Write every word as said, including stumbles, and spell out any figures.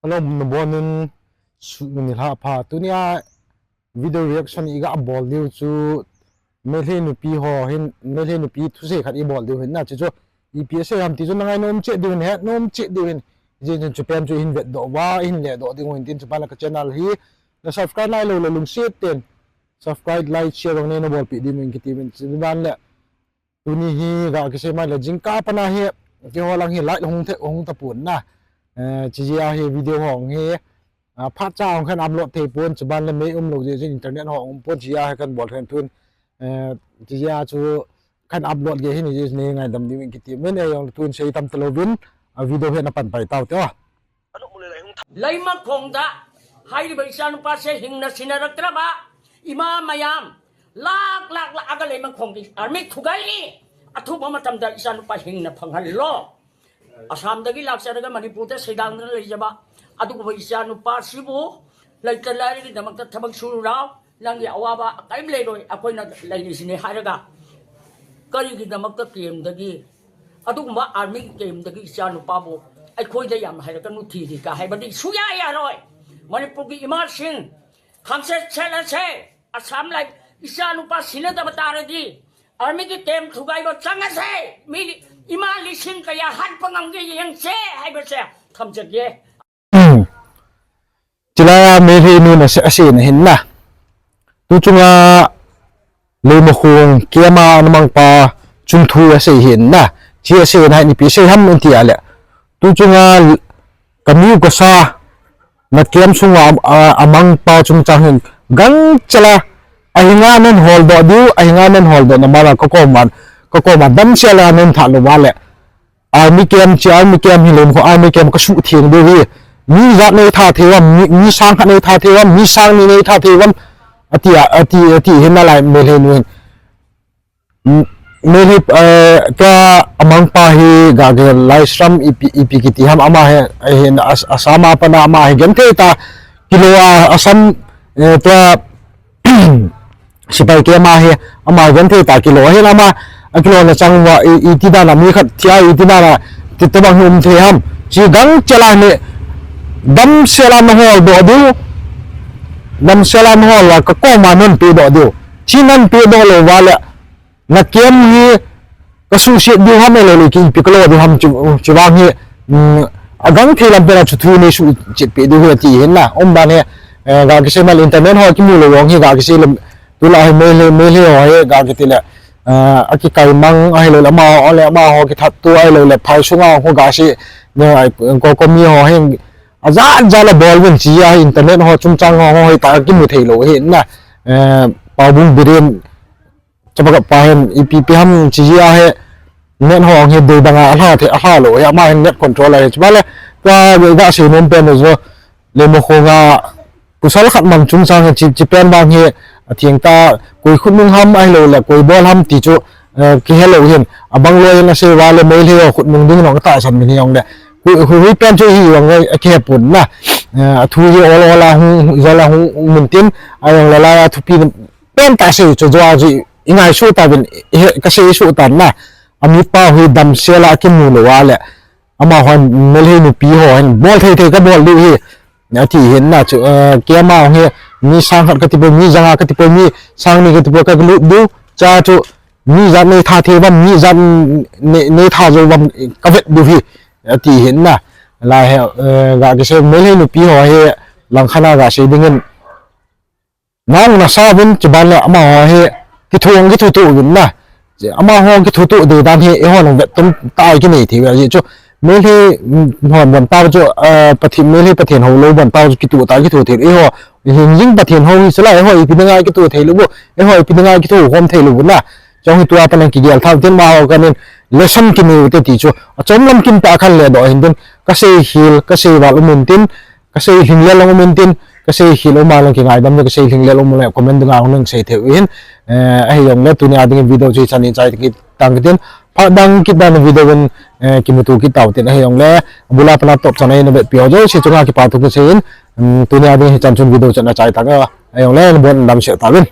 Hello, nabonun, su nilhah pha. Tunia video reaction iga bol diu chu Meitei nupi ho hin, Meitei nupi thusei khat ibol diu hin na, chuchu ipi asei ham ti chu nangai nom cheh diu hin, het nom cheh diu hin. Hijeh chun chupen chu ihin vetdoh uva, ihin ledoh diu hin tin, chupan le ka channel hi na subscribe nailou le lungset ten subscribe, like, share jong neina bolpeh diuvin kati uvin. Chuban le tuni hi ga kisei mai le jingkah a pat na hi keiho lang hi light hung the, hung tapon na. Eh, chijia hi video hong hi, ah, phatcha hong khan upload thei pon, chuban le mei umlou jeh chun internet ho umpon, chijia hi kan bol khen tun. Eh, chijia chu kan upload gei hin, hijeh chun nei ngaidam diuvin kati uvin, eijong tun sei tam talouvin, ah, video hi na pan pai taute o. Leimakhong da, ꯍꯥꯏꯔꯤꯕ ꯏꯆꯥꯅꯨꯄꯥꯁꯦ ꯍꯤꯡꯅ ꯁꯤꯟꯅꯔꯛꯇ꯭ꯔꯕ, ꯏꯃꯥ ꯃꯌꯥꯝ, ꯂꯥꯛ ꯂꯥꯛ ꯂꯥꯛꯑꯒ ꯂꯩꯃꯈꯣꯡꯒꯤ army ꯊꯨꯒꯥꯏꯔꯤ꯫ ꯑꯊꯨꯕ ꯃꯇꯝꯗ ꯏꯆꯥꯅꯨꯄꯥ ꯍꯤꯡꯅ ꯐꯪꯍꯜꯂꯣ꯫ ꯑꯁꯥꯝꯗꯒꯤ ꯂꯥꯛꯆꯔꯒ ꯃꯅꯤꯄꯨꯔꯗ ꯁꯩꯗꯥꯡꯗꯨꯅ ꯂꯩꯖꯕ ꯑꯗꯨꯒꯨꯝꯕ ꯏꯆꯥꯅꯨꯄꯥꯁꯤꯕꯨ ꯂꯩꯇ ꯂꯥꯏꯔꯒꯤꯗꯃꯛꯇ ꯊꯕꯛ ꯁꯨꯔꯨ ꯂꯥꯎ꯫ ꯅꯪꯒꯤ ꯑꯋꯥꯕ ꯀꯔꯤꯝ ꯂꯩꯔꯣꯏ, ꯑꯩꯈꯣꯏꯅ ꯂꯩꯔꯤꯁꯤꯅꯤ ꯍꯥꯏꯔꯒ, ꯀꯔꯤꯒꯤꯗꯃꯛꯇ ꯀꯦꯝꯗꯒꯤ, ꯑꯗꯨꯒꯨꯝꯕ army ꯀꯦꯝꯗꯒꯤ ꯏꯆꯥ ꯅꯨꯄꯥꯕꯨ ꯑꯩꯈꯣꯏꯗ ꯌꯥꯝ ꯍꯥꯏꯔꯛꯀꯅꯨ, ꯊꯤꯔꯤ ꯀ ꯍꯥꯏꯕꯗꯤ ꯁꯨꯌꯥ ꯌꯥꯔꯣꯏ꯫ ꯃꯅꯤꯄꯨꯔꯒꯤ ꯏꯃꯥꯁꯤꯡ, ꯈꯪꯆꯦꯠ ꯆꯦꯠꯂꯁꯦ꯫ ꯑꯁꯥꯝ ꯂꯥꯏ, ꯏꯆꯥ ꯅꯨꯄꯥ ꯁꯤꯟꯅꯗꯕ ꯇꯥꯔꯗꯤ army ꯒꯤ camp ꯊꯨꯒꯥꯏꯕ ꯆꯪꯉꯁꯦ꯫ ꯃꯤ ꯏꯃꯥ ꯂꯤꯁꯤꯡ ꯀꯌꯥ ꯍꯥꯠꯄ ꯉꯝꯒꯦ ꯌꯦꯡꯁꯦ ꯍꯥꯏꯕꯁꯦ ꯊꯝꯖꯒꯦ꯫ Chilai a Meitei nun asei, aseina hin na. Tu chunga Leimakhong camp a ana mangpa chungthu asei hin na. Chi aseina hin ipi asei ham iti a le, tu chunga kamiu kasa na camp sunga a, a, amangpa chungchang hin gangchela ahinga nan holdoh diu, ahinga nan holdoh na mara ka koma, ka koma damsela nan tha lou va le. Army camp, chi army camp hi lem kho army camp kasuhtheng diu hi. Mi ijat nei tha thei uvam, mi, mi sang khat nei tha thei uvam, mi sang ni nei tha thei uvam. Ati a, ati, ati hin nalai Meitei nu hin. M-, Meitei, eh, ka amangpa hi ga ge Laishram ipi, ipi kiti ham ama hi, eh, hin as-, Assam a pat na ama hi genthei ta kilo a Assam, eh, tua Sipai camp a hi ama genthei ta kilo. Ahin ama, akilona chang uva, i, iti dan a mi khat thi a, iti dan a ti tobang hi um thei ham. Chi gangchela ni damsela na holdoh diu. Damsela na hol uva ka koma nan pedoh diu. Chi nan pedoh lou va le, na camp hi kasuhset diu ham, ahilou le ki ipi kalo diu ham chu, chu vang hi, um, agangthei lam pen a chu thu nei suhchet peh diu hi ati hin na. Umdan hi, eh, ga kisei mal internet ho kimu lou vang hi ga kisei lam, tulai hi Meitei, Meitei ho hi ga kiti le, eh, akikai mang ahilou le amaho le amaho kithat tu ahilou le phai sunga ho ga sei, ne, COCOMI ho hi ajat jat a bol uvin chi a hi internet ho chungchang ho, ho hi ta kimu thei lou hin na. Eh, Paobung Biren, Chapakap pa hin ipi ipi ham chi a hi net ho hi dei dang a ahla thei, ahla lou hi, ama hin net control a hi. Chubale, tua ga sei nom pen chu Leimakhong a pasal khat mang chungchang hi chi, chi pen vang hi atheng ta, koi khutnung ham ahilou le koi bol ham ti chu, eh, kihe lou hin. Abang loi in asei uva le Meitei ho khutnung ding nong tahsan min hi jong le. Koi, koi, koi pen chu hi jong le akihe pon na. Eh, athu hi ol ol a hung, ol a hung mun tin, ajong le lai a thupi pen ta sei chu jua ji i ngaisuh tauvin, i he, ka sei suh tan na. Amipa hi damsel a kimu lou a le, amahon Meitei nupi ho hin bol thei thei ka bol diu hi, ati hin na chu, eh, keima hi mi sang khat kati poi, mi ja nga kati poi, mi sang ni kati poi ka lut diu, cha chu mi jat nei tha thei uvam, mi jat nei, nei tha jou uvam ka vet diu hi, ati hin na. Lai hi, eh, ga kisei Meitei nupi ho hi langkhat a ga sei dingin, nang nasa uvin, chuban le amaho hi kithu, kithuto uvin na. Amaho kithuto ding dan hi eihon vetton ta kinei thei uve. Ajeh chu Meitei, mm, hon bon tah chu, ah, Pathen, Meitei Pathen hou lou bon tah chu kituh ta, kituh thei. Eiho, hingjing Pathen hou hi sela, eiho ipi dinga kituh thei lou u, eiho ipi dinga kithu khom thei lou u na. Chong hi tua pan kigel tha u tin, amaho kanin lesson kinei u te ti chu. Achom lam kin ta khan le doh hin tin, ka sei hil, ka sei val um in tin, ka sei hil le long um in tin, ka sei hil um a long kingaidam le, ka sei hil le long um le comment dunga hung sei thei u hin, eh, ahi jong le tunia ding video chu hichan in chai kit tang tin, phat dang kit dan video in, eh, kimuto kit tau tin, ahi jong le, abul a pat a top chan a na vetpi ho jouse chunga kipa thu kisei in, um, tunia ding hichan chun video chu na chai tang a, ahi jong le, nabon dam seh tauvin.